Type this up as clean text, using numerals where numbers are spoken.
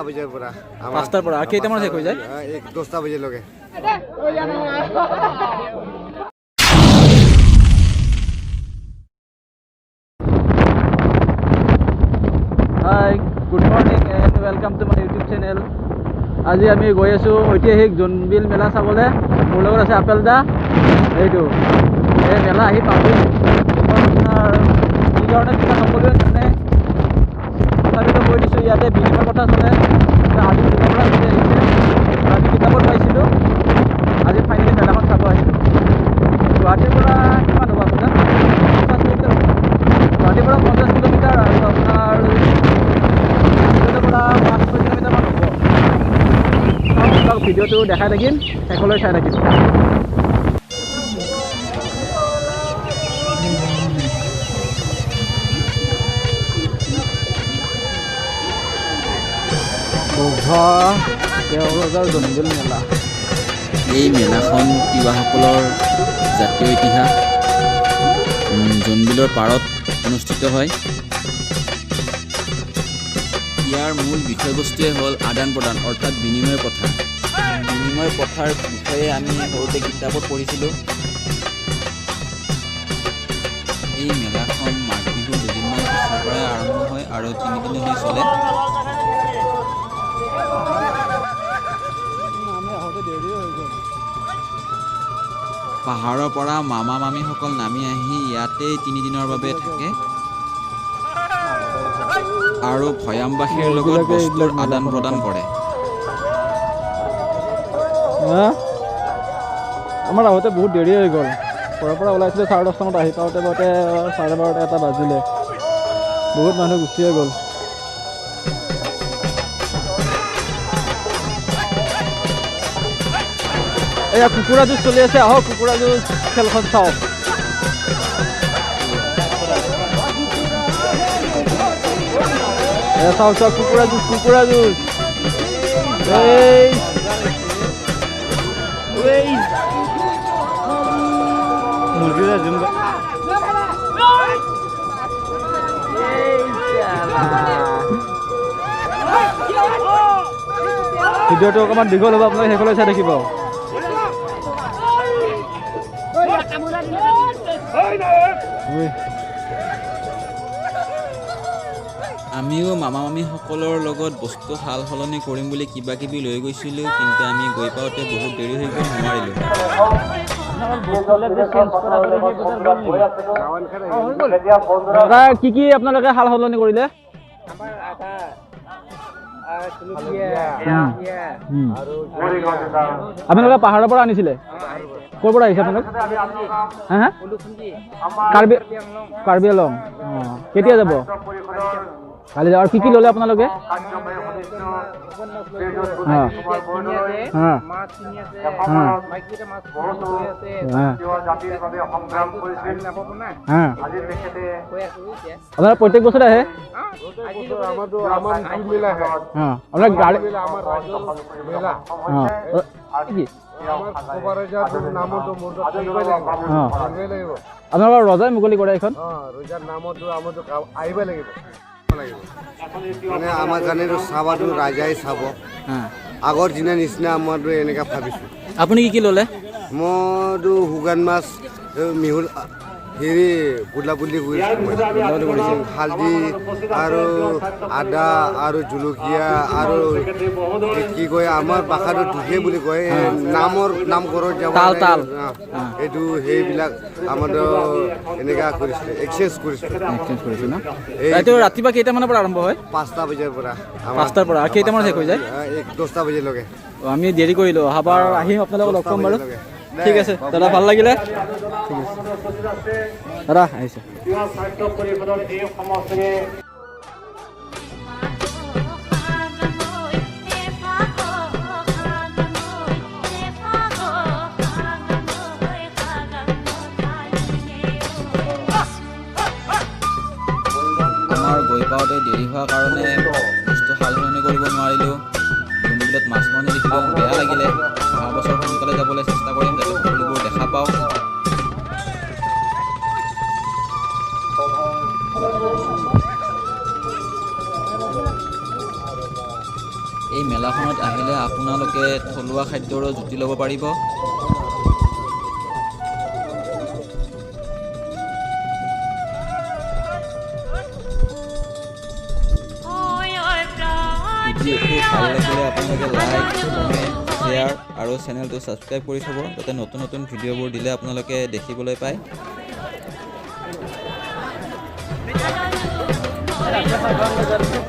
বজাৰ পৰা। 5টাৰ পৰা আৰু কেইটামানত শেষ হৈ যায়? 10টা বজালৈকে। Hi, good morning and welcome to my YouTube channel. আজি আমি গৈ আছোঁ ঐতিহাসিক জোনবিল মেলা চাবলৈ। মোৰ লগত আছে আপেল দা। এইটো এই মেলা আহি পালোঁ। আপোনাৰ কি কাৰণে কিবা সকলোৱে জানে, তথাপিতো কৈ দিছোঁ, ইয়াতে বিনিময় প্ৰথা চলে। আদিম যুগৰ পৰা চলি আহিছে আৰু আমি কিতাপত পাইছিলোঁ। আজি ফাইনেলি মেলাখন চাব আহিলোঁ। গুৱাহাটীৰ পৰা কিমান হ'ব আপোনাৰ? 50 কিলোমিটাৰ হ'ব। গুৱাহাটীৰ পৰা 50 কিলোমিটাৰ আৰু আপোনাৰ পৰা 5-6 কিলোমিটাৰমান হ'ব। আপোনাক ভিডিঅ'টো দেখাই থাকিম, শেষলৈ চাই থাকিব। দেওৰজাৰ জোনবিল মেলা। এই মেলাখন তিৱাসকলৰ জাতীয় ইতিহাস জোনবিলৰ পাৰত অনুষ্ঠিত হয়। ইয়াৰ মূল বিষয়বস্তুৱে হ'ল আদান প্ৰদান, অৰ্থাৎ বিনিময় প্ৰথা। বিনিময় প্ৰথাৰ বিষয়ে আমি সৰুতে কিতাপত পঢ়িছিলোঁ। এই মেলাখন মাঘ বিহুৰ দুদিনমান পিছৰ পৰাই আৰম্ভ হয় আৰু তিনিদিনলৈ চলে। পাহাৰৰ পৰা মামা মামীসকল নামি আহি ইয়াতেই তিনিদিনৰ বাবে থাকে আৰু ভৈয়ামবাসীৰ লগত বস্তুৰ আদান প্ৰদান কৰে। আমাৰ আহোঁতে বহুত দেৰি হৈ গ'ল। ঘৰৰ পৰা ওলাইছিলোঁ 10:30মানত, আহি পাওঁতে পাওঁতে 12:30, 1টা বাজিলে। বহুত মানুহ গুচিয়ে গ'ল। এয়া কুকুৰা যুঁজ চলি আছে, আহক কুকুৰা যুঁজ খেলখন চাওক। এয়া চাওক চাওক, কুকুৰা যুঁজ, কুকুৰা যুঁজ। এই ভিডিঅ'টো অকণমান দীঘল হ'ব, আপোনালোকে শেষলৈ চাই থাকিব। আমিও মামা মামীসকলৰ লগত বস্তু সাল সলনি কৰিম বুলি কিবা কিবি লৈ গৈছিলোঁ, কিন্তু আমি গৈ পাওঁতে বহুত দেৰি হৈ গ'ল, নোৱাৰিলোঁ। দাদা, কি কি আপোনালোকে সাল সলনি কৰিলে? আপোনালোকে পাহাৰৰ পৰা আনিছিলে? ক'ৰ পৰা আহিছে আপোনালোক? হা হা, কাৰ্বি কাৰ্বি আংলং। অঁ, কেতিয়া যাব? কালি যাব। আৰু কি কি ল'লে আপোনালোকে? আপোনালোক প্ৰত্যেক বছৰে আহে? আপোনাৰ গাড়ী আপোনালোকৰ ৰজাই মুকলি কৰে এইখন? মানে আমাৰ কাৰণে চাবাটো ৰাজাই চাব, আগৰ দিনা নিচিনা আমাৰতো এনেকুৱা ভাবিছোঁ। আপুনি কি কি ল'লে? মইতো শুকান মাছ, মিহুল, হেৰি গুদলা বুলি কৰিছোঁ, হালধি আৰু আদা আৰু জলকীয়া আৰু কি কয় আমাৰ ভাষাটো ঢুকে বুলি কয়, নামৰ নামঘৰত যাব এইটো, সেইবিলাক আমাৰ এনেকুৱা কৰিছিলে, এক্সচেঞ্জ কৰিছিলোঁ। এক্সচেঞ্জ কৰিছোঁ ন? এইটো ৰাতিপুৱা কেইটামানৰ পৰা আৰম্ভ হয়? 5টা বজাৰ পৰা। 5টাৰ পৰা আৰু কেইটামানত শেষ হৈ যায়? 10টা বজালৈকে। আমি দেৰি কৰিলোঁ, অহাবাৰ আহিম, আপোনালোকক লগ পাম বাৰু। ঠিক আছে দাদা, ভাল লাগিলে। ঠিক আছে দাদা, আহিছোঁ। আমাৰ গৈ পাওঁতে দেৰি হোৱাৰ কাৰণে বস্তু সাল সলনি কৰিব নোৱাৰিলোঁ। জোনবিলত মাছ মৰা দেখিলোঁ, বেয়া লাগিলে। অহা বছৰ সোনকালে যাবলৈ চেষ্টা কৰিম যাতে সকলোবোৰ দেখা পাওঁ। এই মেলাখনত আহিলে আপোনালোকে থলুৱা খাদ্যৰো জুতি ল'ব পাৰিব। ভিডিঅ'টো ভাল লাগিলে আপোনালোকে লাইক, কমেণ্ট, শ্বেয়াৰ আৰু চেনেলটো ছাবস্ক্ৰাইব কৰি থ'ব, যাতে নতুন নতুন ভিডিঅ'বোৰ দিলে আপোনালোকে দেখিবলৈ পায়।